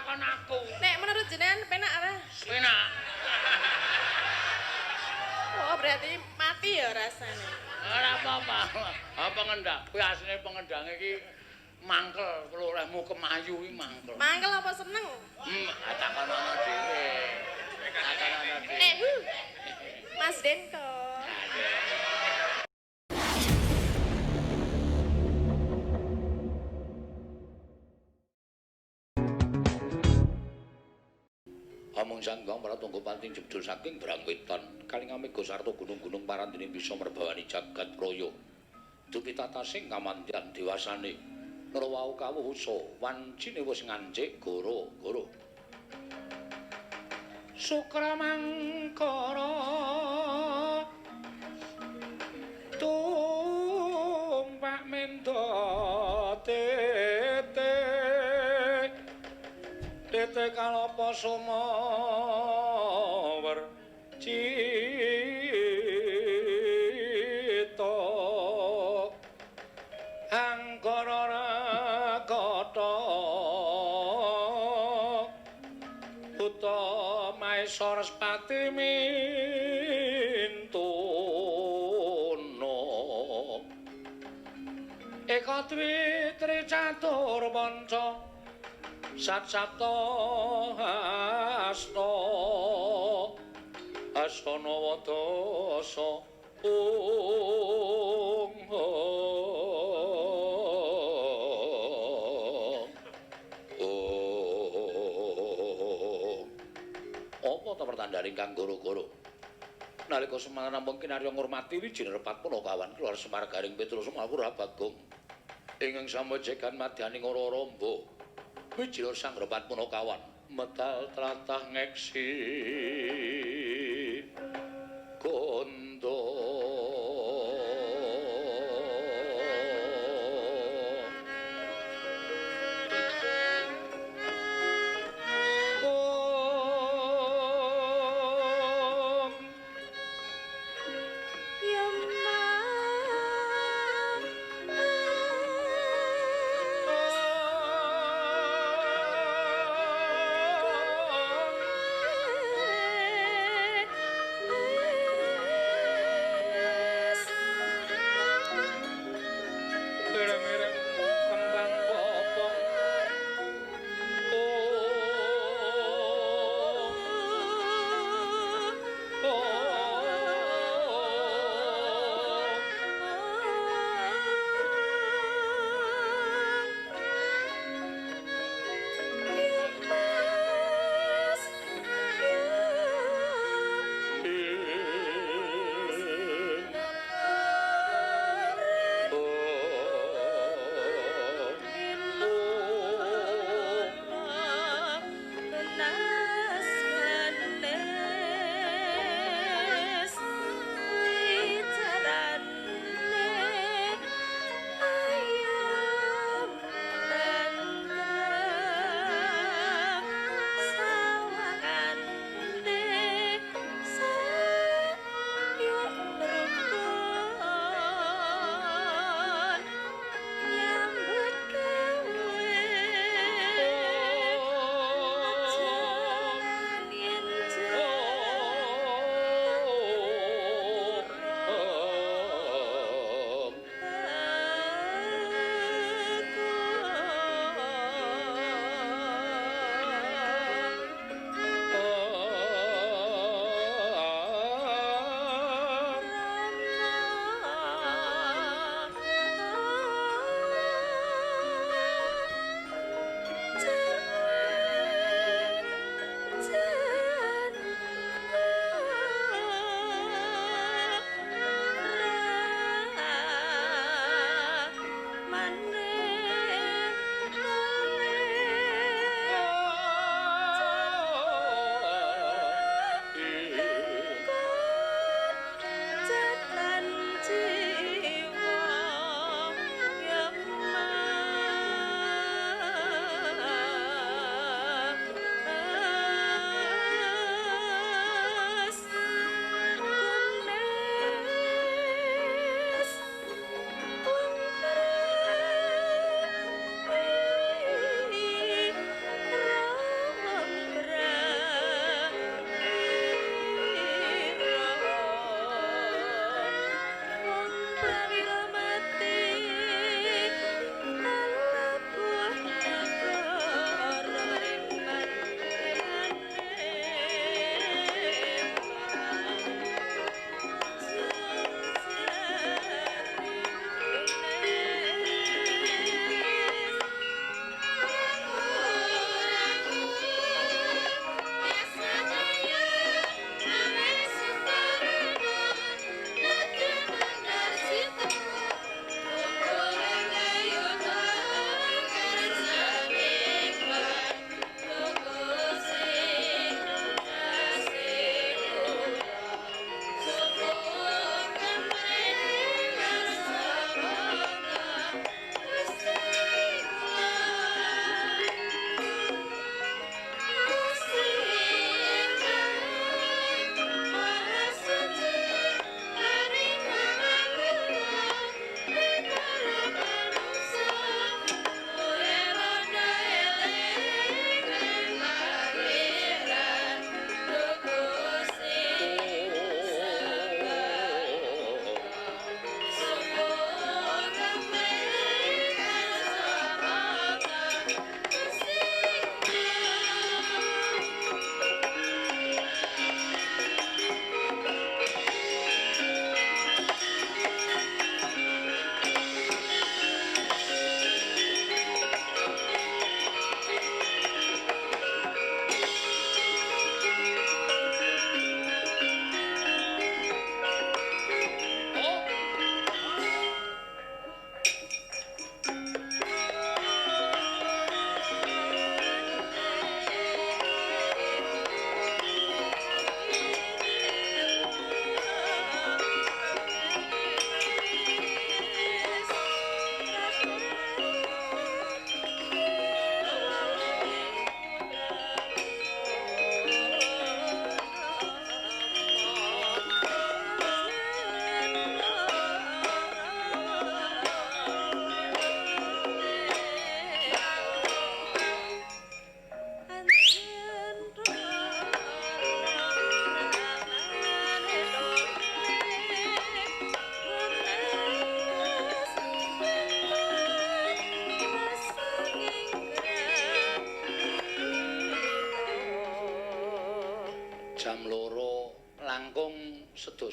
takon aku. Nek menurut jenengan penak ora? Penak. Oh, berarti mati ya rasane. Ora apa-apa. Ah pengendang, kuwi asline pengendang iki mangkel olehmu kemayu iki mangkel. Mangkel apa seneng? Takon ana dhewe. Takon ana dhewe. Mas Denko. Amung sanggong para tunggu panting jebul saking Brangwetan kaling amega sarta gunung-gunung parandene bisa merbawani jagat raya. Dupi tatasing kamandyan dewasane nrawau kawusa wancine wis ngancik goro-goro. Sukramangkara tumpak mendo tete tete kalapa sumawer cita anggara rakata buta maesa respati mintuna eka dwi tri catur panca sat sapta asta asana wadasa ung. Apa ta pertandane kang goro-goro? Nalika Semar namung kinarya ngurmati Wijine Repat Punakawan keluar Semar Garing Petrus Mawura Bagong ingkang samejegan madyaning ora-ora mba. Wijine Sang Repat Punakawan medal tlatah ngeksi gondo.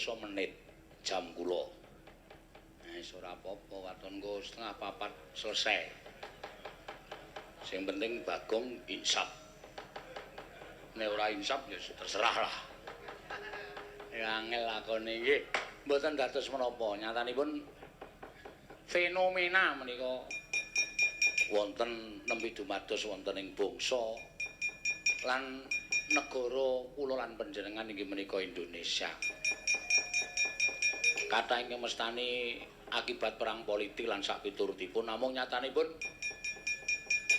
dasa menit jam kula. Wis ora apa-apa, waton engko 3:30 selesai. Sing penting Bagong insaf. Nek ora insaf ya terserah lah. Ya angel lakone nggih. Mboten dados menapa, nyatanipun fenomena menika wonten nembe dumados wonten ing bangsa lan negara kula lan panjenengan inggih menika Indonesia. Kathah ingkang mestani akibat perang politik lan sapiturutipun, namung nyatanipun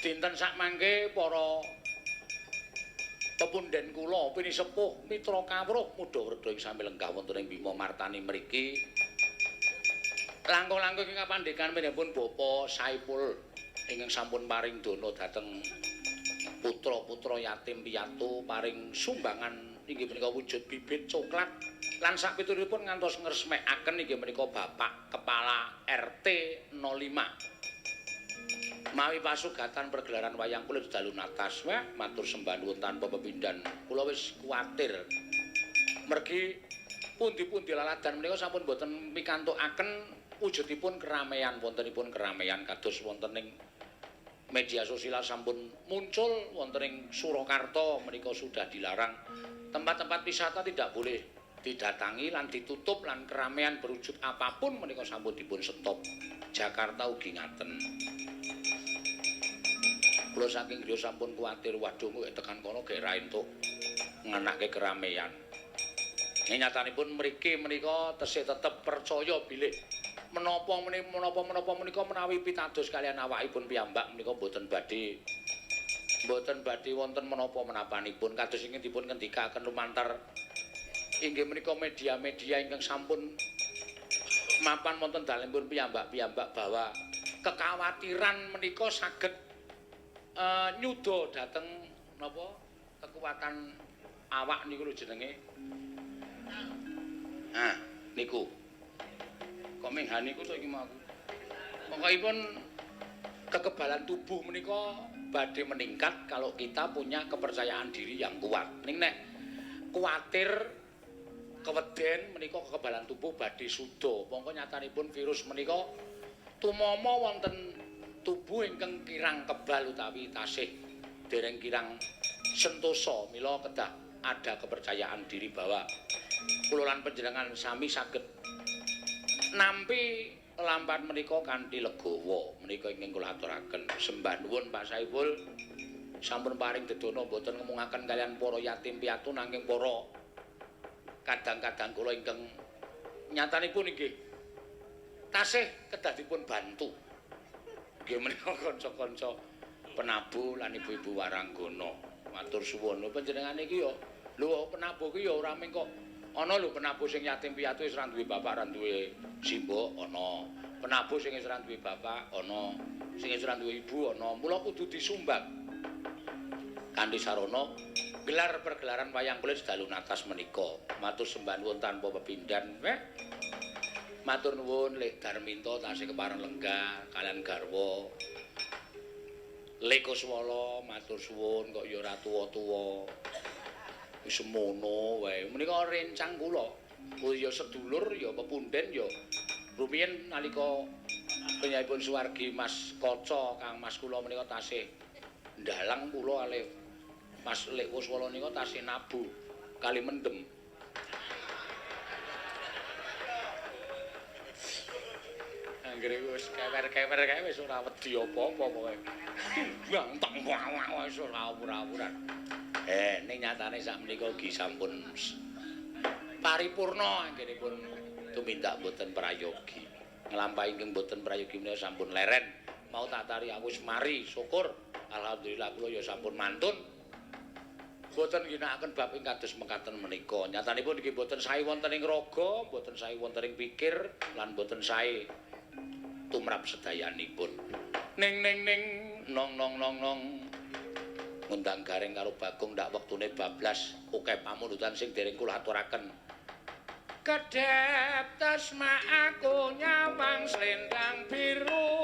dinten sakmangke para pepunden kula pinisepuh mitra kawruh mudha wredha ing sami lenggah wonten ing Bima Martani mriki. Langkung-langkung ing kapandekan pun Bapak Saipul ingkang sampun paring dana dhateng putra-putra yatim piatu, paring sumbangan inggih menika wujud bibit coklat lan sapiturutipun ngantos ngresmekaken inggih menika Bapak Kepala RT 05. Mawi pasugatan pergelaran wayang kulit dalu natas, wah matur sembah nuwun tanpa pepindhan. Kula wis kuwatir. Mergi pundi-pundi laladan menika sampun boten mikantukaken wujudipun keramaian, wontenipun keramaian kados wonten ing media sosial sampun muncul wonten ing Surakarta menika sudah dilarang. Tempat-tempat wisata tidak boleh didatangi lan ditutup lan keramaian berwujud apapun menika sampun dipun stop. Jakarta ugi ngaten. Kula saking griya sampun kuwatir, waduh kok tekan kono gek ra entuk ngenake keramaian. Ning nyatanipun mriki menika tesih tetep percaya bilih menapa menapa menika menawi pitados kalian awakipun piyambak menika mboten badhe wonten menapa menapanipun kados ingkang dipun ngendikaken lumantar inggih menika media-media ingkang sampun mapan wonten dalemipun piyambak-piyambak bahwa kekhawatiran menika saged nyuda dhateng napa kekuatan awak niku lho jenenge. Ha niku. Kok menghan niku to iki mau aku. Pokokipun kekebalan tubuh menika badhe meningkat kalau kita punya kepercayaan diri yang kuat. Ning nek kuwatir keweden menika kekebalan tubuh badhe suda. Mongko nyatanipun virus menika tumama wonten tubuh ingkang kirang kebal utawi tasih dereng kirang sentosa, mila kedah ada kepercayaan diri bahwa kula lan panjenengan sami saged nampi lampahan menika kanthi legawa. Menika ingkang kula aturaken. Sembah nuwun Pak Saipul sampun paring dedana mboten ngemungaken kalian para yatim piatu nanging para kadang-kadang kula ingkang nyatanipun inggih tasih kedah dipun bantu. Nggih menika kanca-kanca penabuh lan ibu-ibu waranggana. Matur suwun. Panjenengane iki ya lho penabuh ki ya ora mung kok ana lho penabuh sing yatim piatu wis ora duwe bapak, ora duwe simbok ana. Penabuh sing wis ora duwe bapak ana, sing wis ora duwe ibu ana. Mula kudu disumbang. Kanthi sarana gelar pergelaran wayang kulit dalu natas menika. Matur sembah nuwun tanpa pepindhan. Matur nuwun Lek Darminto tasih kepareng lenggah kalian garwa. Lek Kuswala matur suwun kok ya ora tuwa-tuwa. Wis semono wae. Menika rencang kula. Oh ya sedulur ya pepunden ya. Rumiyin nalika penyaipun suwargi Mas Kaca Kang Mas kula menika tasih ndalang kula kalih Mas Lek Kuswala nika tasih nabu kali mendem. Anggere wis kewer-kewer kae wis ora wedi apa-apa pokoke. Bang tok wis ora awur-awuran. Ning nyatane sakmenika ugi sampun paripurna anggenipun tumindak mboten prayogi. Nglampahi ingkang mboten prayogi menika sampun leren. Mau tak tari aku wis mari, syukur. Alhamdulillah kula ya sampun mantun. Mboten ginakaken bab ing kados mekaten menika. Nyatanipun nggih mboten sae wonten ing raga, mboten sae wonten ing pikir lan mboten sae tumrap sedayanipun. Ning ning ning nong nong nong nong. Ngundang Gareng karo Bagong ndak wektune bablas akeh pamundutan sing dereng kula aturaken. Kedhep tasma aku nyawang slendang biru.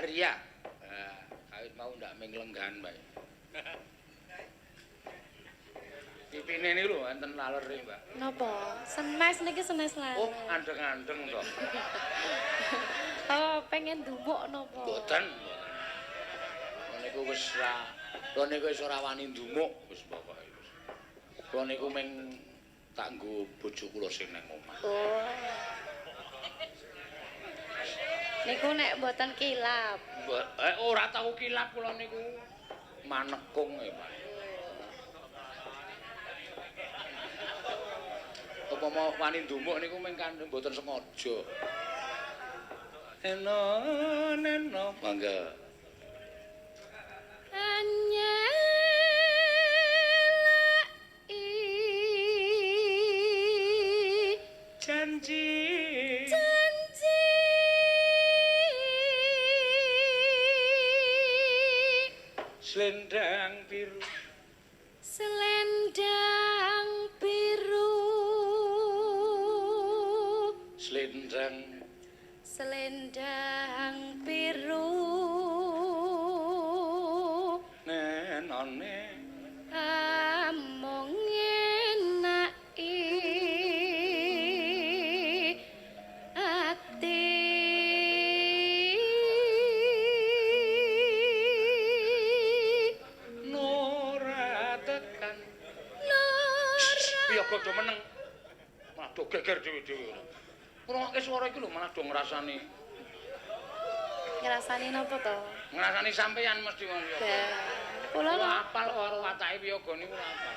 Ria. Nah, kawit mau ndak ming lenggahan bae. Tipine niku lho enten lalere, Mbak. Napa? Senes niki senes laler. Oh, andeng-andeng to. Oh, pengen dumuk napa? Mboten, mboten. Kula niku wis ra, kula niku wis ora wani ndumuk wis pokoke wis. Kula niku ming tak nggo bojo kula sing nang omah. Oh. Niku nek mboten kilap. Ora tau kilap kula niku. Manekung e, Pak. Apa mau wani ndumuk niku ming kan mboten sengaja. Eno neno mangga. Anyelaki Janji janji selendang biru selendang biru selendang selendang biru nenone amung ngenaki ati nora tekan nora piye do meneng malah do geger dhewe-dhewe ngrungokke swara iki lho malah do ngrasani ngrasani napa to ngrasani sampeyan mesti wong wiyaga. Kula Kula apal karo watake wiyaga niku kula apal.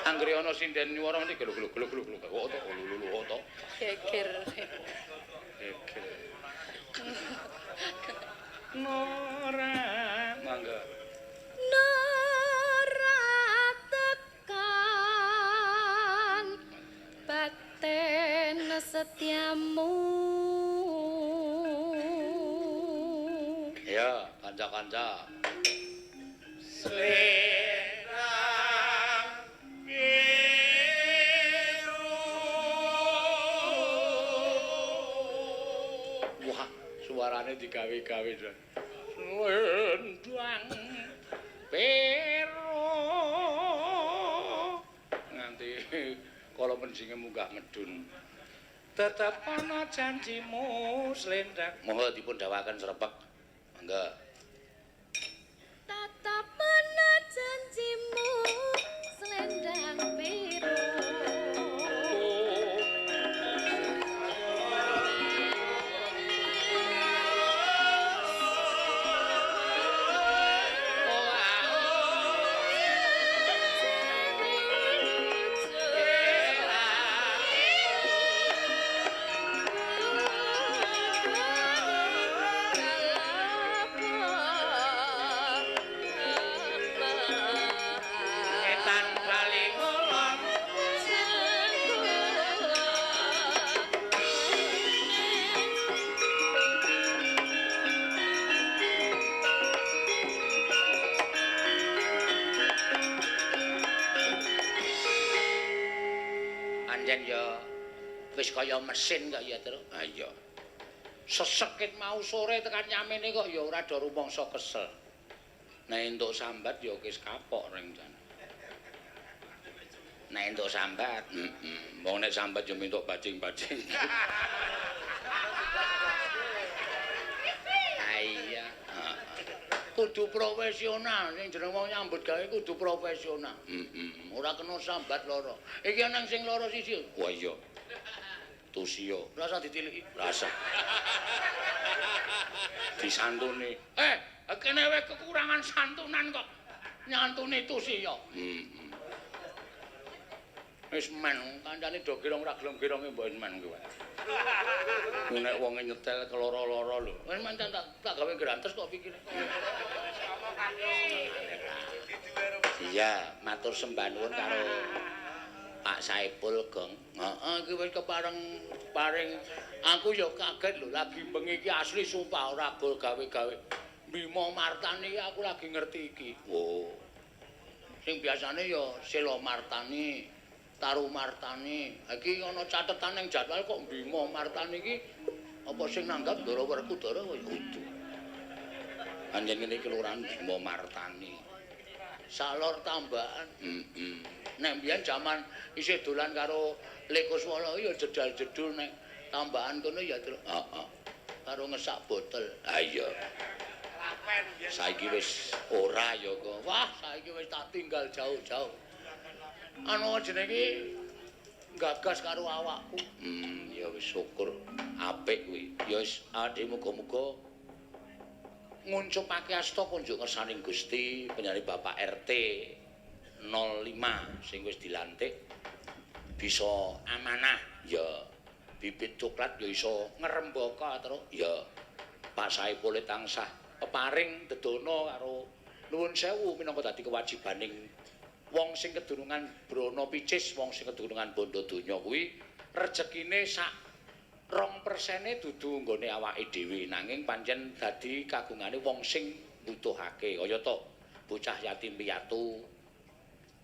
Anggere ana sinden nyuwara mesti gelo gelo gelo gelo gelo kok to lho lho to geger. Geger. Nora mangga. Nora tekan baten setiamu. Ya, kanca-kanca. Selendang biru. Wah, suarane digawe-gawe. Selendang biru. Nganti kala penjinge munggah medun. Tetep ana janjimu selendang. Monggo dipun dawaken srepek. Mangga. Tetep ana janjimu selendang biru. Etan bali ngulon. Anjen ya wis kaya mesin kok ya, Tru. Ha iya. Sesekit mau sore tekan nyamene kok ya ora do rumangsa kesel. Nek entuk sambat ya wis kapok ring jan. Nek entuk sambat, heeh. Wong nek sambat ya mintuk bajing-bajing. Ha iya. Kudu profesional, sing jeneng wong nyambut gawe kudu profesional. Heeh. Ora kena sambat lara. Iki ana sing lara siji. Wah iya. Tusiya. Rasa ditiliki. Rasa. Disantuni. Kene wae kekurangan santunan kok. Nyantuni tusiya. Heeh. Wis men, kancane do girong ora gelem gironge mbok men kuwi. Nek wonge nyetel keloro-loro lho. Wis men tak gawe grantes kok pikire. Iya, matur sembah nuwun karo Pak Saipul Gong. Heeh, iki wis kepareng paring aku ya kaget lho lagi bengi iki asli sumpah ora gol gawe-gawe. Bima Martani aku lagi ngerti iki. Oh. Sing biasane ya Selo Martani, Taru Martani. Iki ana catetan ning jadwal kok Bima Martani iki Apa sing nanggap Ndara Werkudara kaya kudu. Anjen ngene iki Kelurahan Bima Martani. Salor Tambakan. Heeh. Nek mbiyen jaman isih dolan karo Lekuswala ya jedal-jedul nek Tambakan kono ya, Truk. Heeh. Karo ngesak botol. Ha iya. Saiki wis ora ya kok. Wah, saiki wis tak tinggal jauh-jauh. Anu jenenge iki gagas karo awakku. Ya wis syukur apik kuwi. Ya wis ade muga-muga nguncupake asta kunjuk ngersaning Gusti penjane Bapak RT 05 sing wis dilantik bisa amanah ya bibit coklat ya iso ngrembaka terus ya Pak Saipul tansah peparing dedono karo nuwun sewu minangka dadi kewajibaning wong sing kedunungan brana picis, wong sing kedunungan bondo donya kuwi rejekine sak 2% dudu nggone awake dhewe nanging pancen dadi kagungane wong sing mbutuhake kaya to bocah yatim piatu,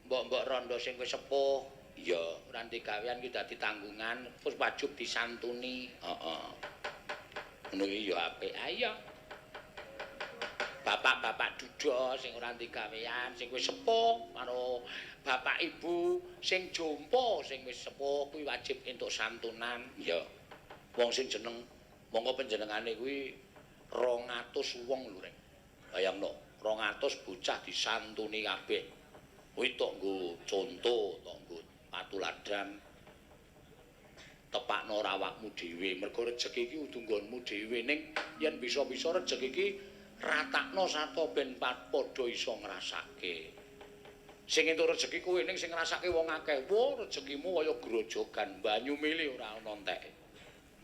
mbok-mbok rondo sing wis sepuh ya ora ndek gawean ki dadi tanggungan terus wajib disantuni. Heeh. Ngono iki ya apik. Ayo bapak-bapak duda sing ora ndek gawean sing wis sepuh karo bapak ibu sing jompo sing wis sepuh kuwi wajib entuk santunan ya. Wong sing jeneng mongko panjenengane kuwi 200 wong lho rek. Bayangno 200 bocah disantuni kabeh. Kuwi tok nggo conto, tok nggo patuladan. Tepakno awakmu dhewe, mergo rejeki iki kudu nggonmu dhewe ning yen bisa-bisa rejeki iki ratakno sarta ben padha iso ngrasake. Sing entuk rejeki kuwi ning sing ngrasake wong akeh. Wo rejekimu kaya grojogan banyu mili ora ana enteke.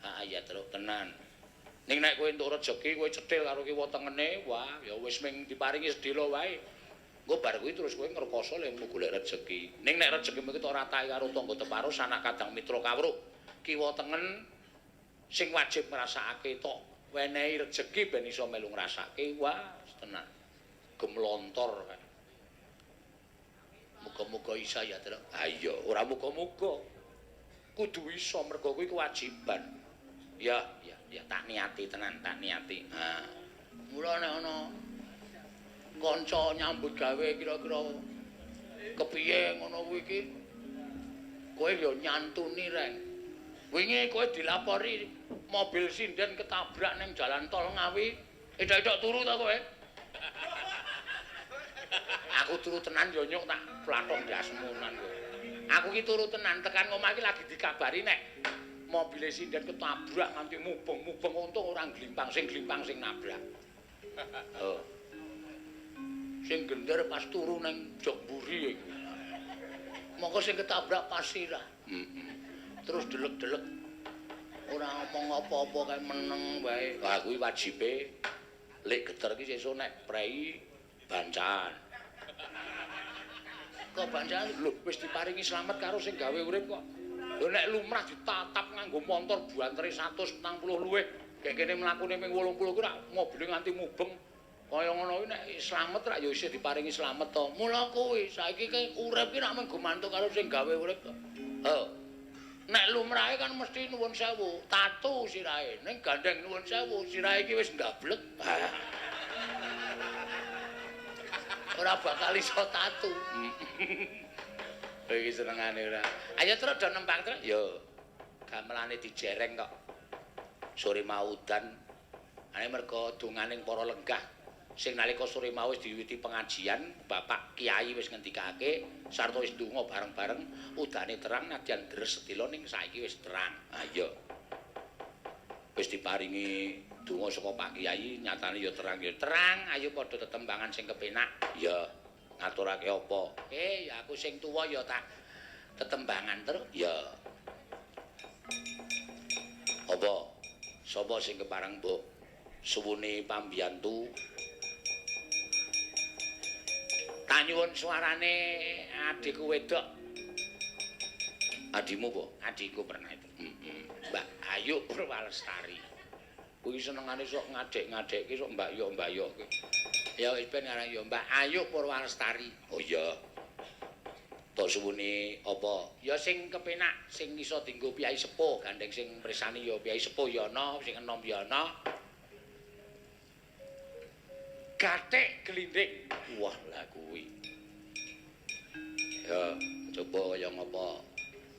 Ah iya terus tenan. Ning nek kowe entuk rejeki kowe cethil karo kiwa tengene, wah ya wis ming diparingi sedhela wae. Engko bar kuwi terus kowe ngrekoso lehmu golek rejeki. Ning nek rejekimu iki tok ratake karo tangga teparo sanak kadang mitra kawruh, kiwa tengen sing wajib ngrasakake tok wenehi rejeki ben iso melu ngrasake, wah tenan. Gemlontor kae. Muga-muga isa ya, Truk. Ha iya, ora muga-muga. Kudu iso mergo kuwi kewajiban. Ya, ya, ya tak niati tenan, tak niati. Ha. Mula nek ana kanca nyambut gawe kira-kira kepiye ngono kuwi iki kowe ya nyantuni reng. Wingi kowe dilapori mobil sinden ketabrak ning jalan tol Ngawi, edak-edak turu ta kowe? Aku turu tenan ya nyuk tak plathok ndasmu nan kowe. Aku ki turu tenan tekan omah iki lagi dikabari nek mobile sinden ketabrak nganti mubeng-mubeng, untung ora glimpang, sing glimpang sing nabrak. Oh. Sing gender pas turu nang jok mburi iki. Mongko sing ketabrak pas sirah. Heeh. Terus delek-delek ora ngomong apa-apa kae meneng wae. Wah kuwi wajibe lek geter iki sesuk nek prei bancan. Kok bancan lho wis diparingi slamet karo sing gawe urip kok. Lho nek lumrah ditatap nganggo montor buantere 140 luwih, gek kene mlakune ping 80 kuwi rak mobile nganti mubeng. Kaya ngono kuwi nek slamet rak ya isih diparingi slamet to. Mula kuwi saiki ki urip ki rak mung gumantung karo sing gawe urip to. He. Nek lumrahe kan mesti nuwun sewu, tatu sirahe. Ning gandeng nuwun sewu, sirahe iki wis ndablek. Ora bakal iso tatu. Iki senengane ora. Ayo terus do nembang terus. Yo. Gamelane dijereng kok. Sore mau udan. Ane mergo donganing para lenggah sing nalika sore mau wis diwiwiti pengajian, Bapak Kiai wis ngendikake sarta wis ndonga bareng-bareng, udane terang nadyan deres sedhela ning saiki wis terang. Ha iya. Wis diparingi donga saka Pak Kiai, nyatane ya terang ya terang, ayo padha tetembangan sing kepenak. Ya, ngaturake apa? Ya aku sing tuwa ya tak tetembangan terus. Ya. Apa? Sapa sing kepareng mbok suwune pambiyantu? Tak nyuwun suarane adikku wedok. Adimu apa? Adikku pernah itu. Mbak Ayu Purwalestari. Kuwi senengane sok ngadek-ngadekke sok mbak yo-mbak yo kuwi. Ya wis ben aran yo Mbak Ayu Purwalestari. Oh iya. Tok suwune apa? Ya sing kepenak, sing iso dienggo piyai sepuh, gandeng sing mresani ya piyai sepuh ya ana, sing enom ya ana. Gathik glindhing. Wah, lah kuwi. Ya, coba kaya ngapa?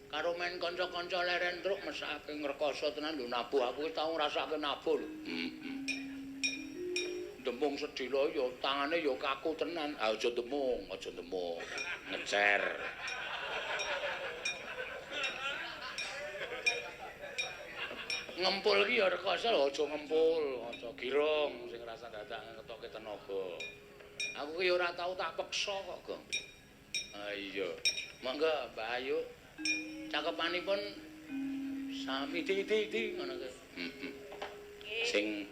Karo men kanca-kanca leren truk mesake ngrekoso tenan lho nabuh. Aku wis tau ngrasake nabuh lho. Heeh. Demung sedhela ya tangane ya kaku tenan. Ah aja demung, aja demung. Ngecer. Ngempul ki ya rekoso lho, aja ngempul, aja girong sing rasa dadak ngetokke tenaga. Aku ki ora tau tak peksa kok, Gong. Ah iya. Monggo Mbak Ayu. Cakepanipun sami di ngono kuwi. Heeh. Sing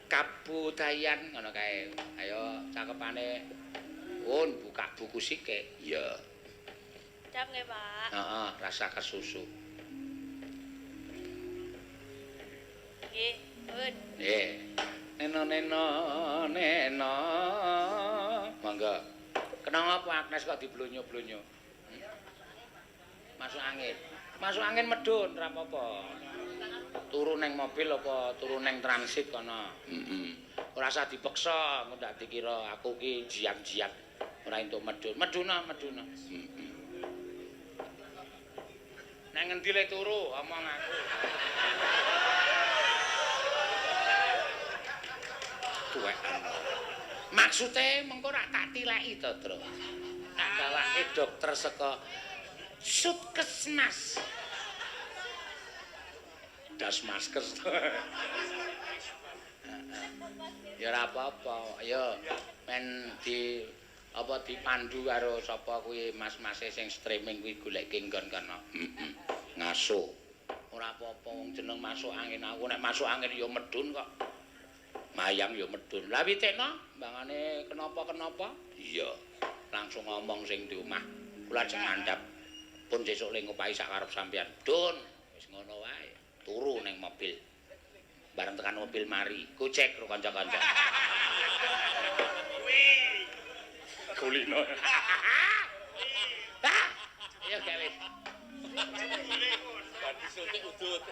kabudayan ngono kae. Ayo cakepane pun buka buku sike. Iya. Siap nggih, Pak. Heeh, rasa kesusu. Nggih, pun. Nggih. Neno neno neno. Monggo. Kenapa apa Agnes kok diblonyo-blonyo? Masuk angin. Masuk angin medhun ora apa-apa. Turu neng mobil apa turu neng transit kono. Heeh. Ora usah dipeksa, engko ndak dikira aku ki jiat-jiat ora entuk medhun. Medhuna, medhuna. Heeh. Nang ngendi le turu omong aku. Tuwekan. Maksude mengko rak tak tileki to, Tru. Tak gawake dokter saka Sutkesmas. Das masker. Ya ora apa-apa. Ya men di apa dipandu karo sapa kuwi mas-mase sing streaming kuwi goleke nggon kono. Heeh. Ngaso. Ora apa-apa wong jeneng masuk angin aku nek masuk angin ya medhun kok. Mayang ya medhun. Lah witekno mbangane kenapa-kenapa? Iya. Langsung ngomong sing di omah. Kula ajeng mandhap. Pun sesuk le ngopahi sak karep sampean. Dun, wis ngono wae. Turu ning mobil. Bareng tekan mobil mari, gojek karo kanca-kanca. Kuwi. Kulino. Ah, iya gak wis. Bar disuntik udut.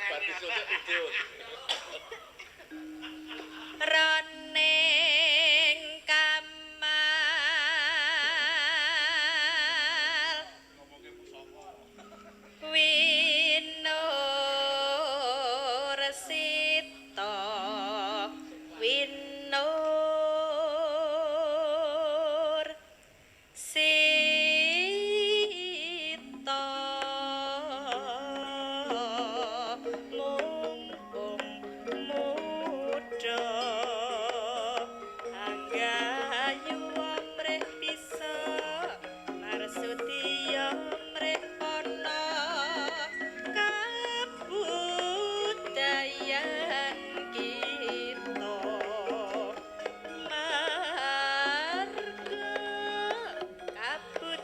Bar disuntik udut. Roning kamal winur sita winur sita mumpung muda anggayu amrih bisa marsudiya mrih ana kabudayan kita marga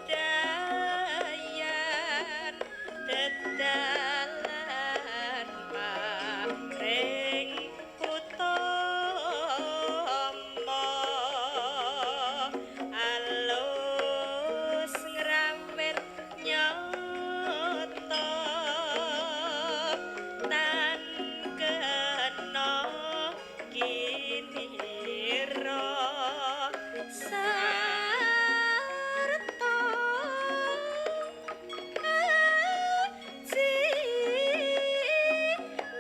kabudayan dedalan paring utama alus ngrawit nyata tan kena kinira sarta aji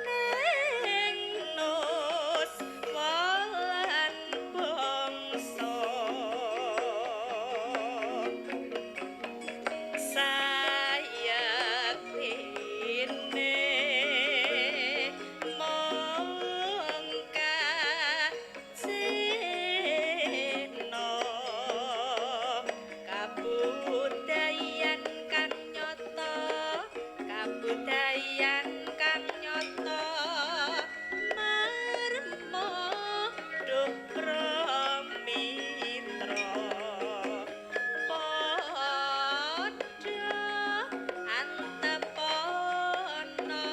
ning nus lan bangsa sayektine mung kacena kabudayan kang nyata kabudayan kang nyata marma duh pramitra padha antepana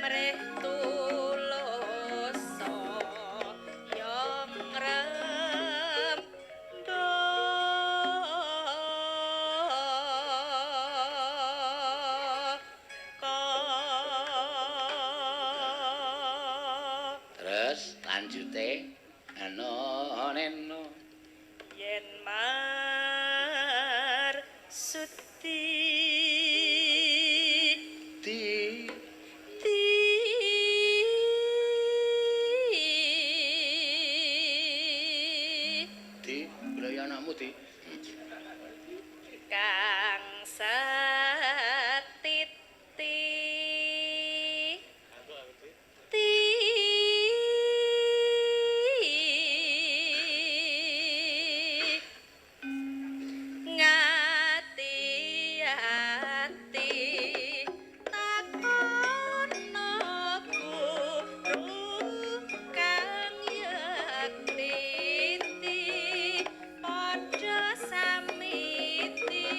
mrih tulusa ya ngrem dana. Terus lanjute ana neno yen mar suti di ti di golek anakmu di kang satiti ti ngati-ati takono guru kang yektiti padha samiti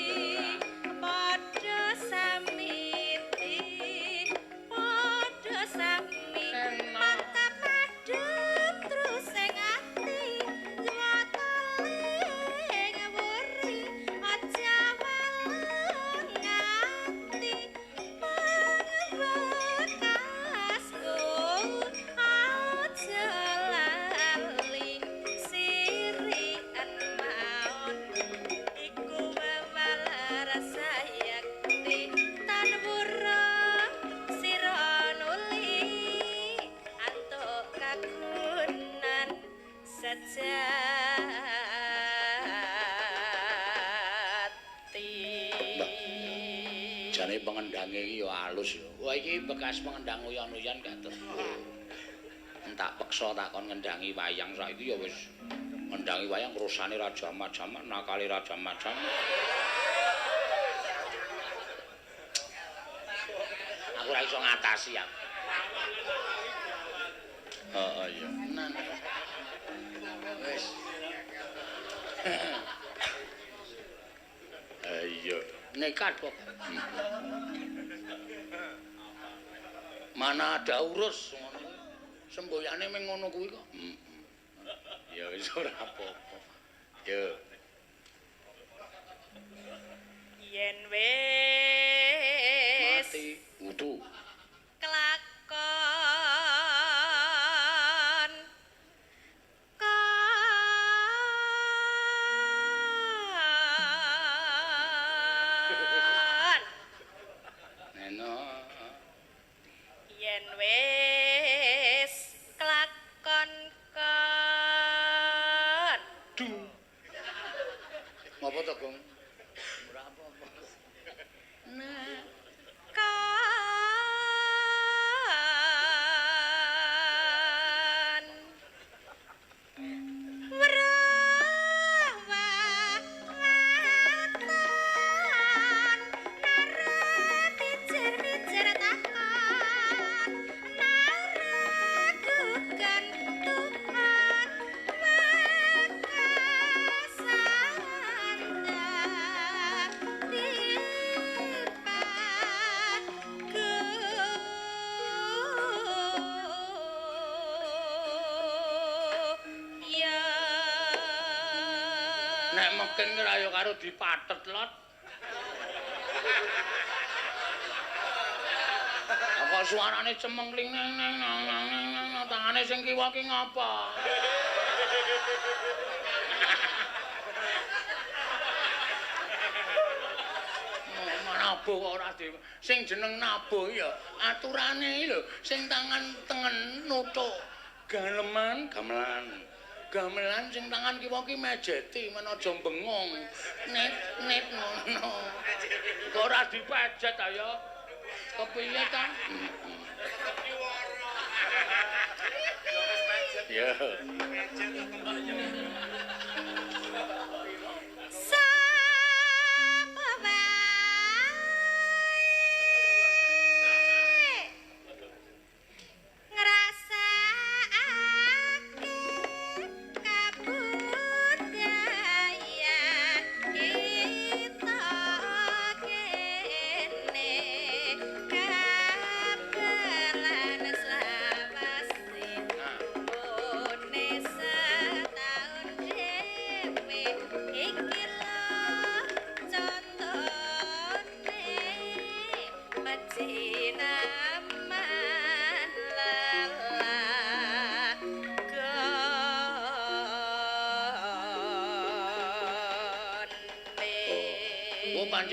padha samiti padha sami mantap madhep terus sing ati nyatane wuri aja weleng ati pangbekasku aja lali sirian maon iku wewaler sayekti tan wurung sira nuli antuk kagunan sejati. Jane pengendange iki ya alus ya. Wah iki bekas pengendang uyan-uyan gak terus. Entak peksa tak kon ngendangi wayang saiki ya wis ngendangi wayang rusane ra jamak-jamak, nakale ra jamak-jamak. Aku ora iso ngatasi aku. Heeh iya. Nah. Wis. Ayo, nekat kok. Mana ada urus ngono. Semboyane mung ngono kuwi kok. Ya wis ora apa-apa. Yo. Yen wis Mati utuh. kelakon kon Neno. yen wis kelakon kon Du. Ngopo to, Gong? Ora apa-apa. Nah. kon weruh waton nara pijer-pijer takon naragugan Tuhan wekasan dadi pagu ya. Nek meken ora ya karo dipatet lot. Apa suarane cemengling neng neng neng neng neng neng tangane sing kiwa ki ngapa? Nabuh kok ora di sing jeneng nabuh ya aturane lho sing tangan tengen nuthuk galeman gamelan gamelan sing tangan kiwa ki mejeti men aja bengong net net ngono kok ora dipejet ayo kepiye ta ya Sapa wae ngrasakake kabudayan kita kene kabelan selawase. Nah. One setahun dhewe.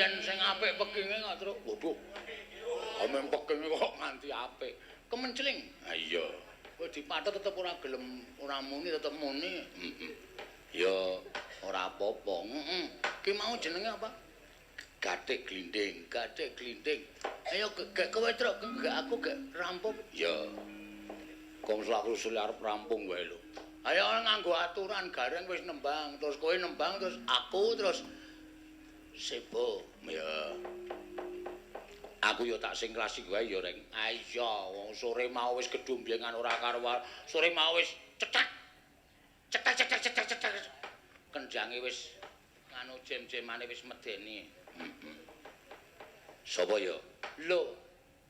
Pancen sing apik pekinge kok, Truk. Waduh. Amen pekinge kok nganti apik. Kemencling. Ha iya. Kowe dipathet tetep ora gelem, ora muni tetep muni. Heeh. Ya ora apa-apa. Heeh. Ki mau jenenge apa? Gathik glinding, gathik glinding. Ayo gek kowe, Truk, gek aku gek rampung. Ya. Kok aku usul arep rampung wae lho. Ayo nganggo aturan Gareng wis nembang, terus kowe nembang, terus aku terus sebo. Ya. Aku ya tak sing klasik wae ya, Reng. Ah iya, wong sore mau wis gedhombengan ora karuan. Sore mau wis cetak. Cetak cetak cetak cetak. Kenjange wis nganu jem-jemane wis medeni. Heeh. Sapa ya? Lho,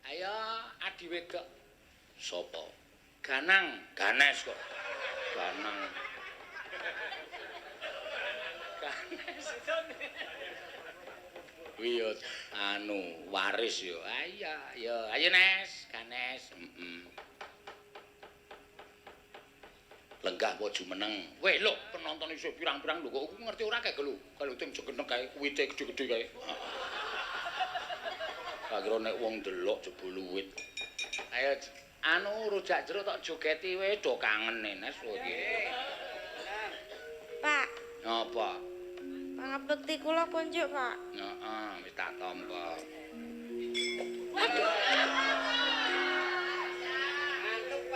ayo adi wedok. Sapa? Ganang, Ganes kok. Ganang. Ganes. Kuwi ya anu waris ya. Ah iya, ya ayo Nes, Ganes. Heeh. Lenggah apa jumeneng? Weh lho, penonton isih pirang-pirang lho kok ngerti ora kae lho. Kalau tim jegeneng kae wite gede-gede kae. Tak kira nek wong delok jebul wit. Ayo anu rujak jeruk tok jogeti wae do kangen Nes kowe iki. Pak. Napa? Pangabekti kula kunjuk, Pak. Heeh, wis tak tampa.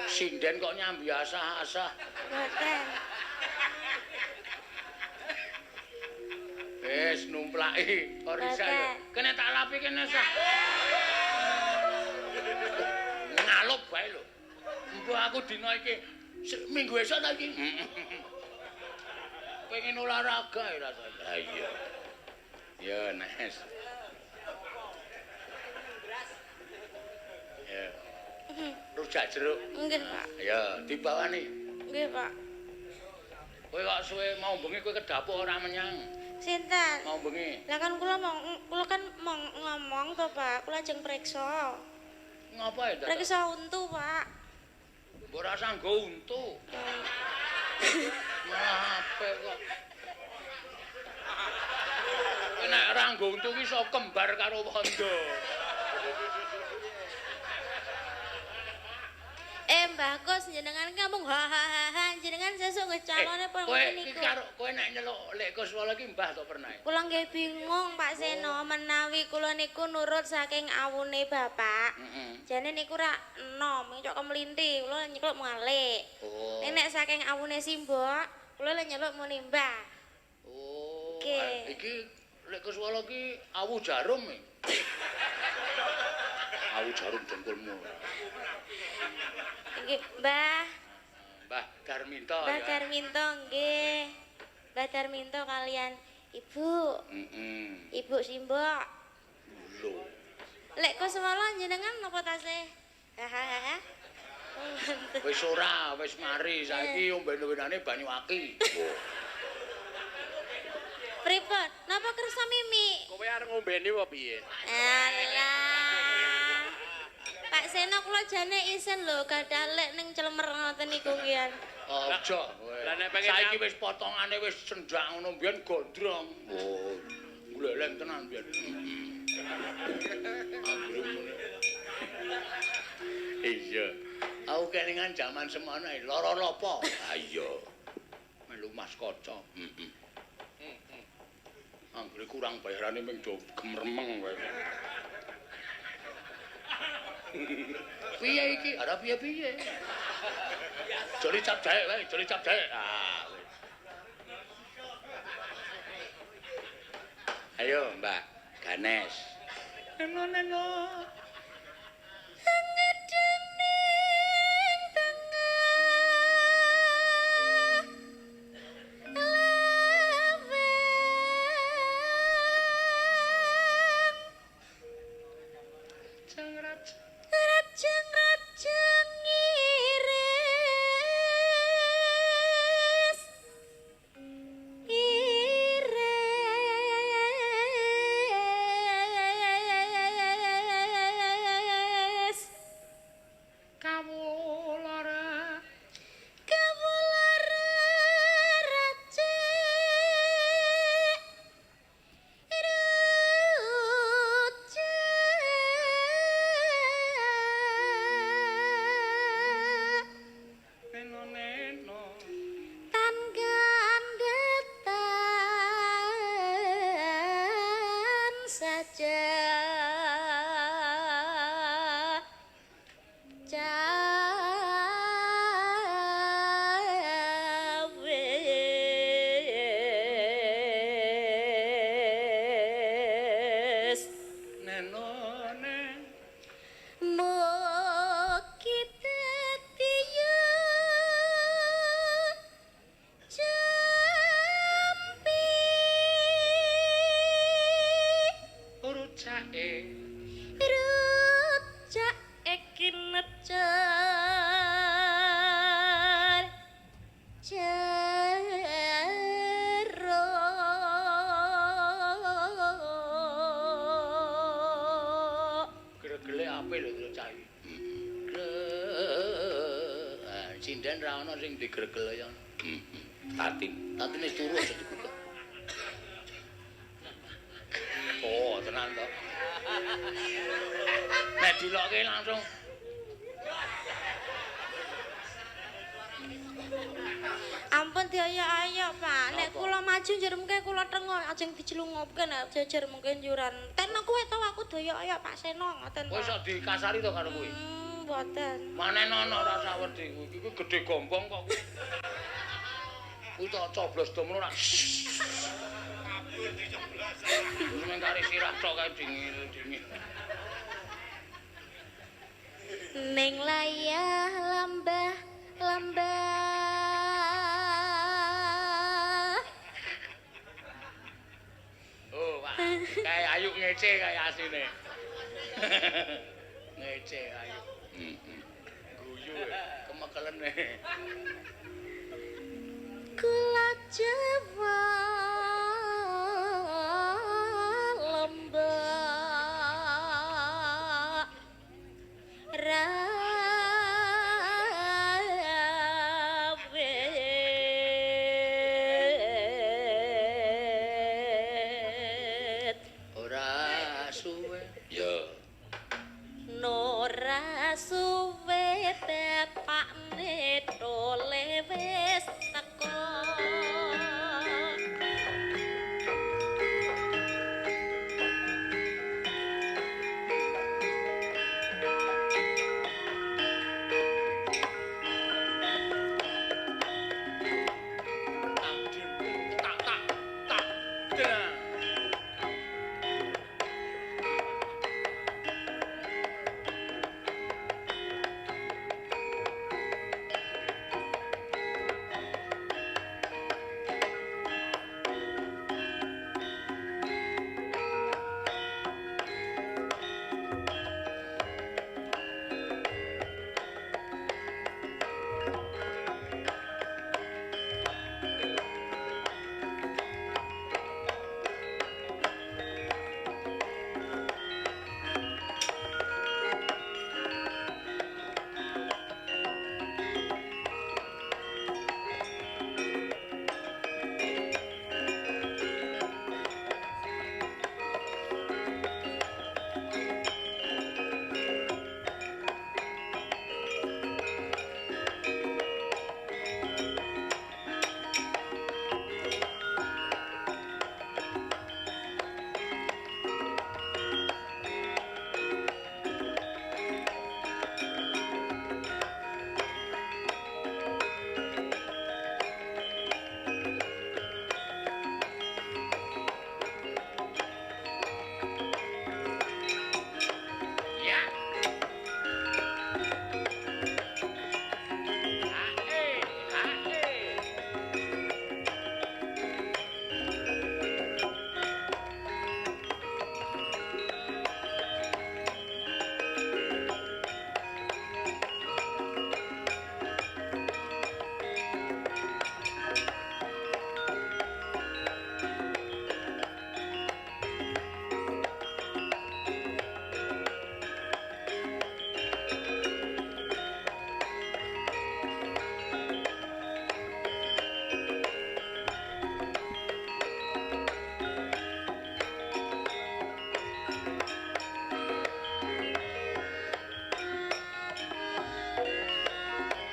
Sinden kok nyambi asah-asah. Mboten. Wis numplaki ora isa ya. Kene tak lapi kene sah. Ngalup wae lho. Engko aku dina iki minggu esuk ta iki. Pengen olahraga ya rasane. Ha iya. Ya Nes. Ya. Rujak jeruk. Nggih, Pak. Ya, dibawani. Nggih, Pak. Kowe kok suwe mau bengi kowe kedapuk ora menyang. Sinten? Mau bengi. Lah kan kula mau kula kan mau ngomong to, Pak. Kula ajeng preksa. Ngapa ya, Dadak? Preksa untu, Pak. Mbok ora sanggo untu. Malah apik kok. Kowe nek ora nggo untu ki iso kembar karo wondo. Mbah Kus jenengan ngomong ha ha ha ha jenengan sesuk nggih calone pun kowe ngoten iki niku. karo kowe nek nyeluk Lek Kuswala iki mbah to pernah? Kula nggih bingung Pak Seno menawi kula niku nurut saking awune bapak. Heeh. Jane niku rak enom, cok kemlinthi, kula nyeluk malik. Oh. Ning nek saking awune simbok, kula lek nyeluk muni mbah. Oh. Nggih. Iki Lek Kuswala iki awu jarum e. Awu jarum dengkulmu. Nggih, Mbah. Mbah Darminto Mbah ya. Darminto nggih. Mbah Darminto kalian Ibu. Heeh. Ibu simbok. Lho. Lek Kuswala jenengan napa tasih? Hahaha. Wis ora, wis mari saiki omben-ombenane banyu aki. Pripun? Napa kersa mimi? Kowe arep ngombeni apa piye? Alah. Pak Seno kula jane isen lho gadah lek ning clemer ngoten niku ngian. Aja kowe. Lah nek pengen Saiki wis potongane wis sendak ngono mbiyen gondrong. Oh, gleleng tenan mbiyen. Iya. Aku kelingan jaman semono lara lopo. Ha iya. Melu Mas Kaca. Heeh. Anggere kurang bayarane ming do gemremeng kowe. Piye iki? Ora piye-piye. Joli cap jahe wae, joli cap jahe. Ah. wis. Ayo, Mbak Ganes. Neno neno. Ning tengah lawang rajeng-rajeng iris iris Kawula kawula rajeng Mugi dadi jampi Rucake rujake kinejar jero. Gregele apik lho cah iki. Sinden ra ono sing digregel ya. Tatin, tatin wis turu aja dibuka. Oh, tenan to. Nek dilokke langsung. Ampun dioyok-oyok, Pak. Nek kula maju njur mengke kula tengok ajeng dicelungupke nek jejer mengke njuran. Tekno kowe to aku doyok-oyok Pak Seno ngoten. Kowe iso dikasari to karo kuwi? Mboten. Maneh ana rasa wedi kuwi. Kuwi gedhe gombong kok kuwi. Kuwi tak coblos domono ora. Kabur dicoblos. Meng kari sirah tok kae dingin-dingin. Ning layah lambah lambah. Oh, Pak. Kae ayu ngece kae asine. Ngece ayu. Guyu kemekelene. Kula Jawa lembah rawit Ora suwe. Ya. Nora suwe bapakne tole wis teko. Tak tak tak tak. Tenang. Ya. Hae, hae.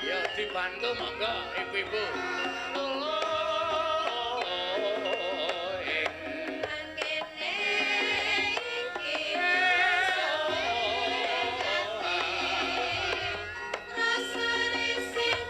Ya dibantu monggo ibu-ibu. Tolong ing Mangkene iki rasa sing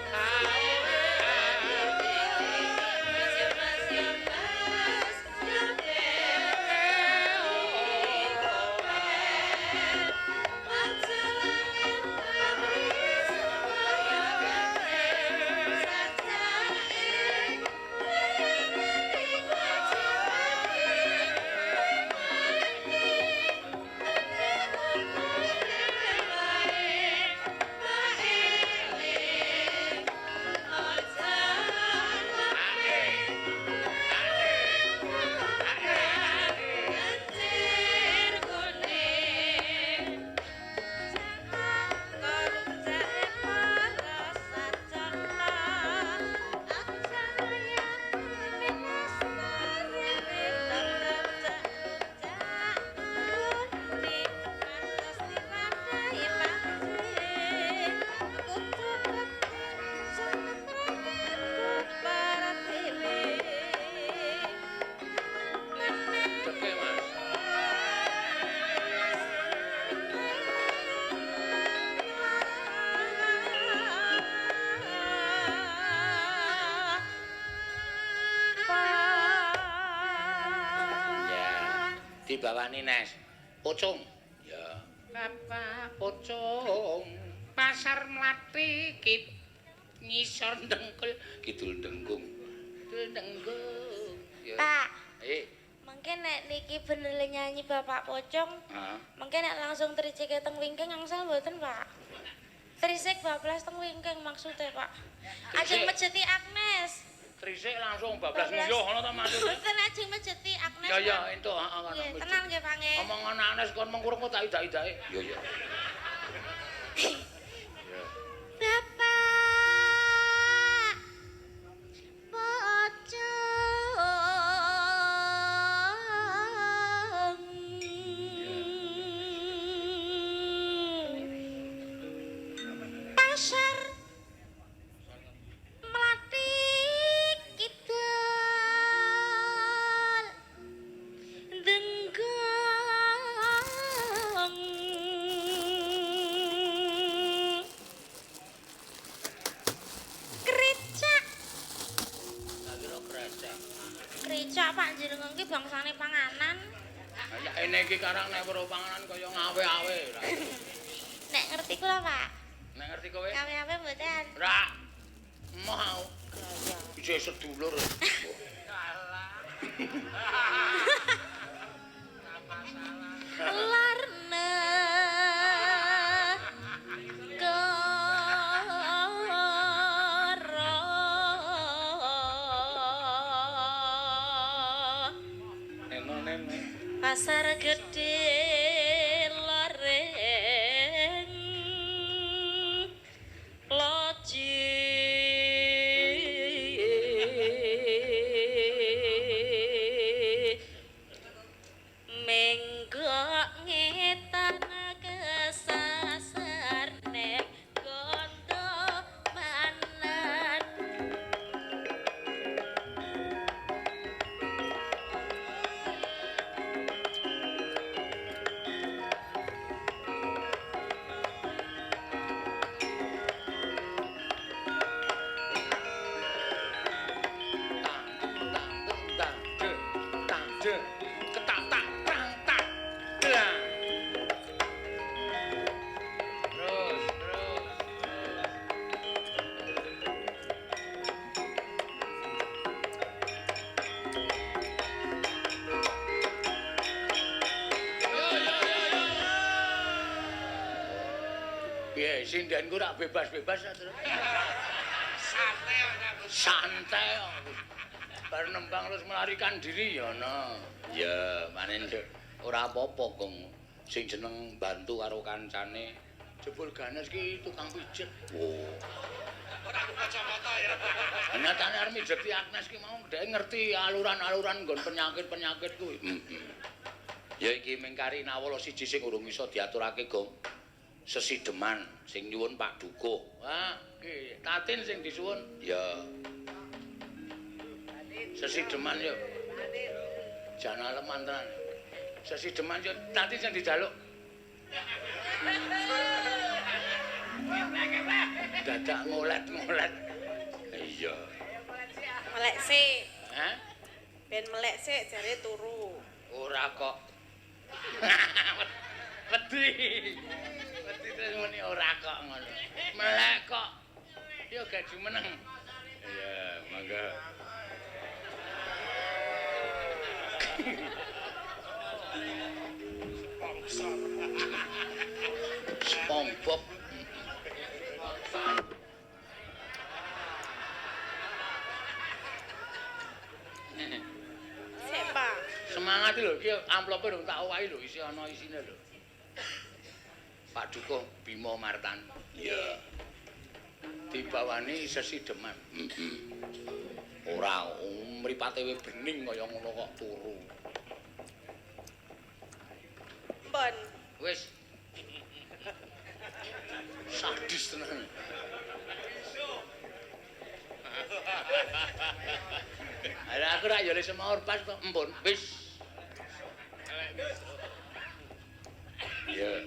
Dibawani Nes. Pocong. Ya. Bapak pocong. Pasar Mlati kit ngisor dengkul kidul dengkung. Kidul dengkung. Ya. Pak, Eh. mungkin nek niki bener le nyanyi Bapak Pocong, Heeh. mungkin nek langsung trisike teng wingking angsal mboten, Pak. Trisik bablas teng wingking maksudnya, Pak. Ajeng Trisik. mejeti Agnes. Trisik langsung bablas Bablas. nguyuh ngono ta maksudnya. Mboten ajeng mejeti Agnes. Ya ya Pak. entuk heeh kono. Nggih, tenan nggih, Pak nggih. Omongan Agnes kon mengkurung kok tak idak-idake. Ya ya. Bapak Pocong. Pasar Mlati Kidul Denggung. Kricak. Tak kira krecek. Kricak Pak jenengan ki bangsane panganan. Ya ini iki karang nek weruh panganan kaya ngawe-awe. Nek ngerti kula Pak. Nek ngerti kowe? Ngawe-awe mboten. Ra. Mau. Isih sedulur. Larna kara. Neno neno. Pasar gede loreng loji. Menggok ngetan kesasar nek gondo manan. Tang tang tang de tang de ketak tak tang tak belang. Terus terus. Yo yo yo yo. Piye sindenku rak bebas-bebas ta, terus. Santai ora. Santai kok. Bar nembang terus melarikan diri ya no. Ya, manen Nduk. Ora apa-apa, Gong. Sing jeneng bantu karo kancane. Jebul Ganes ki tukang pijet. Oh. Ora aku kacamata ya. Nyatane arep mijeti Agnes ki mau dhek ngerti aluran-aluran nggon penyakit-penyakit kuwi. Ya iki mengkari nawala siji sing urung iso diaturake, Gong. Sesideman sing nyuwun Pak Dukuh. Wah, iki Tatin sing disuwun. Ya. Sesideman yo. Jan aleman tenan. Sesideman yo Tatin sing dijaluk. Dadak ngolet-ngolet. Iya. Melek sik. Hah? Ben melek sik jare turu. Ora kok. Wedi. Wedi terus muni ora kok ngono. Melek kok. Yo gaji meneng. Iya, mangga. Sponsor. SpongeBob. Sik, Pak. Semangat lho iki amplope durung tak owahi lho isi ana isine lho. Pak Dukuh Bima Martan. Iya. Dibawani sesideman. Heeh. Ora mripate we bening kaya ngono kok turu. Mbon. Wis. Sadis tenan. Lah aku ra yo le semaur pas kok empun. Wis. Iya.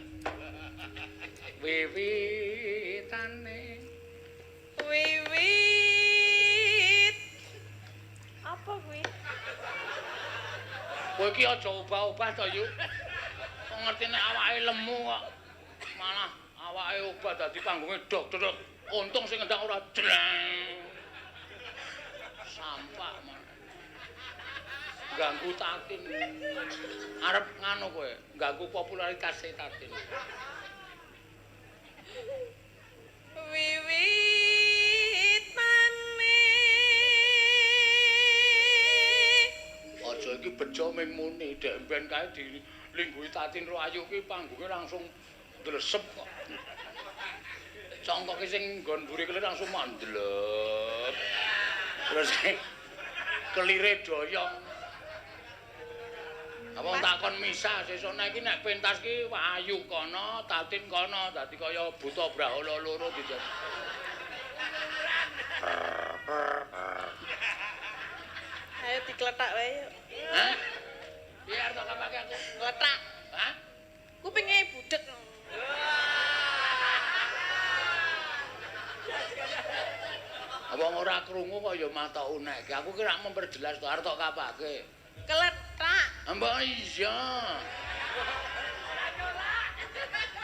Wiwitane Wiwit. Apa kuwi? Kowe Kowe iki aja obah-obah to, Yu. Kok ngerti nek awake lemu kok malah awake obah dadi panggunge dok dok. Untung sing ngendang ora jleng. Sampak man. Ganggu Tatin. Arep nganu kowe, ganggu popularitas Tatin. Wiwitane Aja iki bejo ming muni, dek mben kae dilingguhi Tatin ro Ayu ki panggunge langsung ndlesep kok. Congkoke sing nggon mburi kelir langsung mandlep. Terus kelire doyong. Apa takon misa sesuk nek iki nek pentas ki Ayu kono, Tatin kono, dadi kaya buta brahala loro dijak. Ayo dikletak wae yuk. Hah? Piye arep tak kapake aku? Kletak. Hah? Kupinge budhek. Wong ora krungu kok ya mata unekke. Aku ki rak memperjelas to arep tak kapake. Kletak. Mbak iya.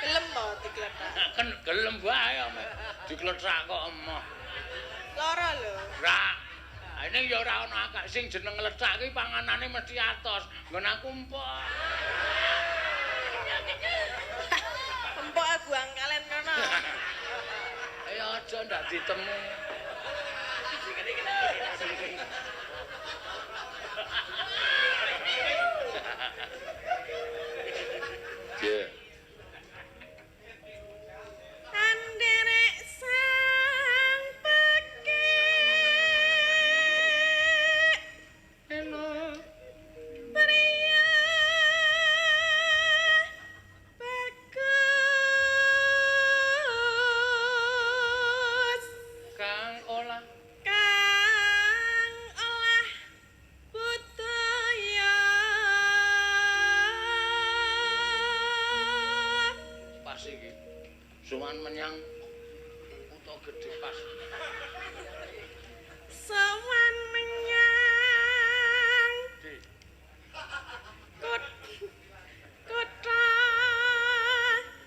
Gelem to dikletak. Kan gelem wae ame. Dikletak kok emoh. Lara lho. Ra. Ini ya ora ana akak sing jeneng ngletak ki panganane mesti atos. Nggon aku empok. Empok buang kalen kono. Ayo aja ndak ditemu. Yeah. Anderek sang pekik. Eno. Pria bagus Kang olah. Kang olah budaya. Pas iki. Sowan menyang kutha gedhe pas. Sowan menyang Di. Kutha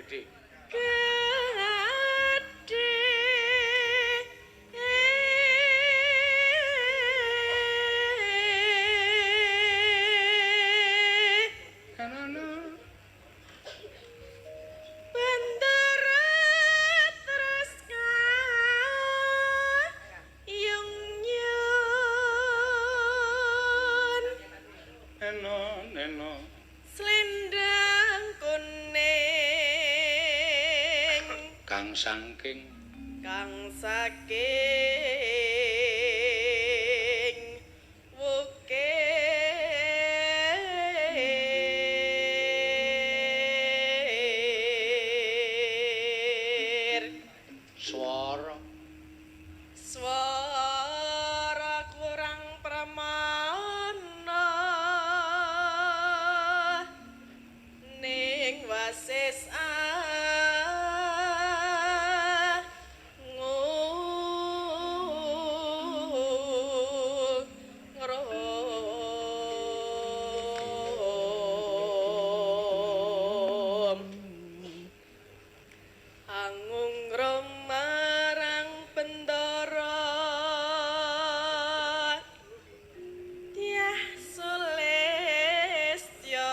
Gedhe. gedhe. Kanana. Bendera terus kayung nyun. Eno neno. Selendang kuning Kang saking kang saking wukir. Swara. Swara kurang pramana ning wasis angungrum. Angungrum marang bendara Dyah Sulistya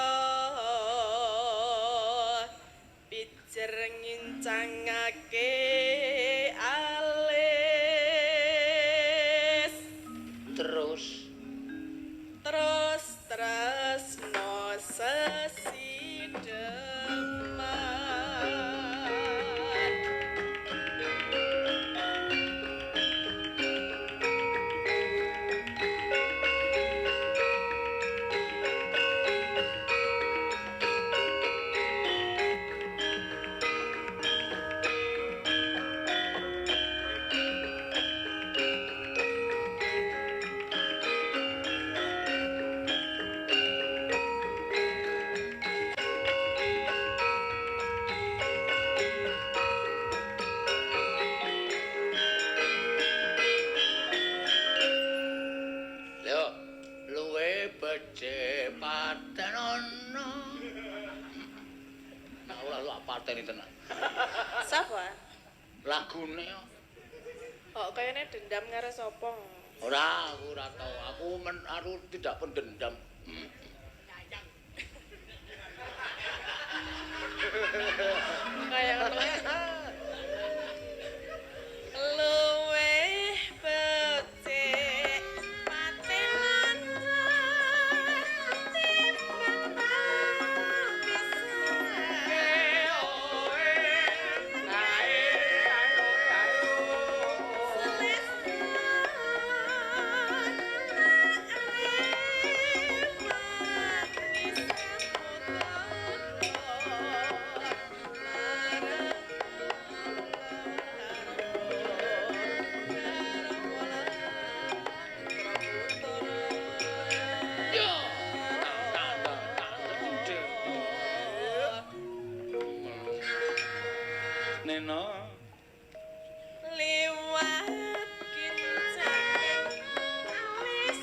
pijer ngincangake alis. Terus terus tresno sesideman. mateni tenan. Sapa? Lagune kok. Kok kayane dendam karo sapa? Ora, aku ora tau. Aku men aku tidak pendendam. Kaya ngono. Luwih becik pati lan timbang Yo. Tang tang tang tang. Neno. Liwat kincang alis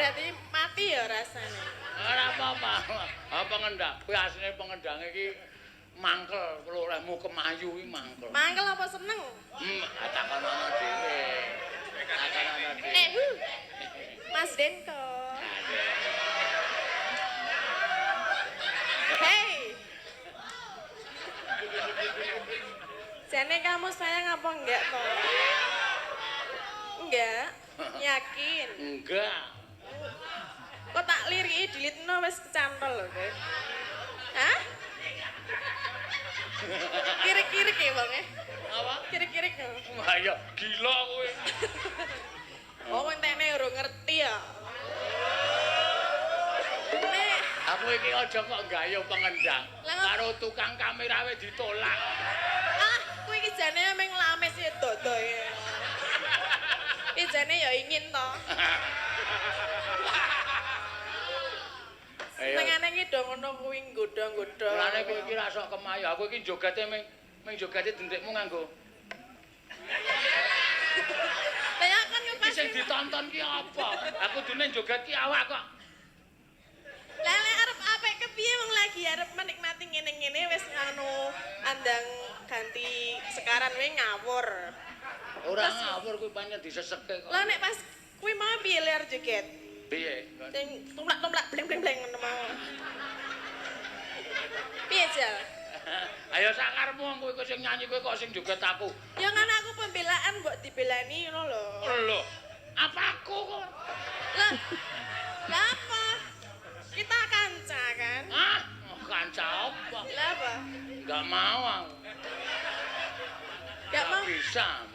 Berarti mati ya rasane. Ora apa-apa. Ah pengendang, kuwi asline pengendang iki mangkel, olehmu kemayu iki mangkel. Mangkel apa seneng? Takonono dhewe. Takonono dhewe. Mas Denko. Hey. Jane kamu sayang apa enggak toh? Enggak. Yakin? Enggak. Kok tak liriki dilitno wis kecantol lho kowe. Hah? Kirik-kirik ya wong e. Apa? Kirik-kirik. Wah ya gila kowe. Oh, entene urung ngerti ya. Nek aku iki aja kok gayo pengendang. Karo tukang kamera wis ditolak. Ah, kowe iki jane meng lames ya dodoe. Iki jane ya ingin to. Senengane iki do ngono kuwi nggodha-nggodha. Mulane kowe iki ra sok kemayu. Aku iki jogete meng jogete dendekmu nganggo. Lah ya kan iki sing ditonton ki apa? Aku dune joget ki awak kok. Lah lek arep apik kepiye wong lagi arep menikmati ngene-ngene wis anu andang ganti sekaran we ngawur. Ora ngawur kuwi pancen diseseke kok. Lah nek pas kuwi mau piye ler joget? Piye? Sing tumlak-tumlak bleng-bleng-bleng ngono mau. Piye jal? Ayo sakarepmu wong kowe sing nyanyi kowe kok sing joget aku. Ya kan aku pembelaan mbok dibelani ngono lho. Lho, apa aku kok? Lah, lah apa? Kita kanca kan? Ah, kanca apa? Lah apa? Enggak mau aku. Enggak mau. Bisa.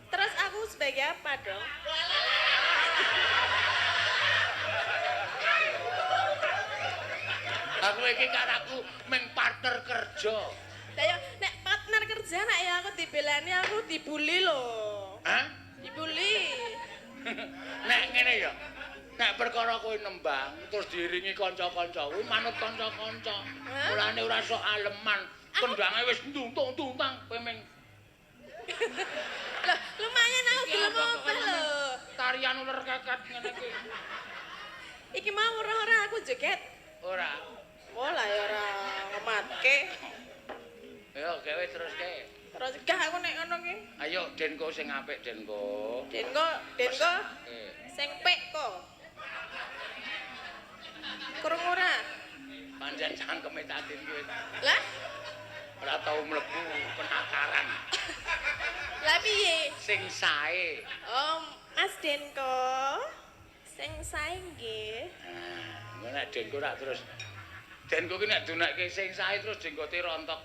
Terus aku sebagai apa dong? Aku iki karo aku meng partner kerja. Lah ya nek partner kerja nek ya aku dibelani aku dibully lho. Hah? Dibully. Nek ngene ya. Nek perkara kowe nembang terus diiringi kanca-kanca kuwi manut kanca-kanca. Mulane ora sok aleman. Kendange wis ntuntung-tuntang kowe meng. Loh, lumayan aku gelem obah lho. Tarian uler keket ngene iki. Iki mau ora-ora aku joget. Ora. Oh lah ya ora ngematke. Ayo gawe teruske. Terus gah aku nek ngono ki. Ayo Denko sing apik Denko. Denko, Denko. Sing pek kok. Krungu ora? Pancen cangkeme Tatin ki. Lah? Ora tau mlebu penataran. Lah piye? Sing sae. Oh, Mas Denko. Sing sae nggih. Nah, nek Denko ora terus Denko ki nek dunekke sing sae terus jenggote rontok.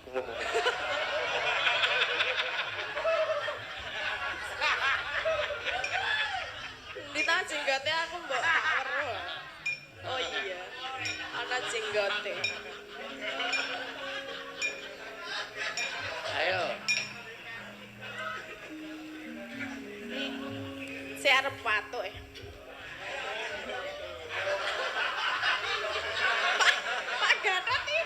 Ndi ta jenggote aku mbok tak weruh. Oh iya. Ana jenggote. Ayo. Sik arep watuk e. Pak Gatot iki.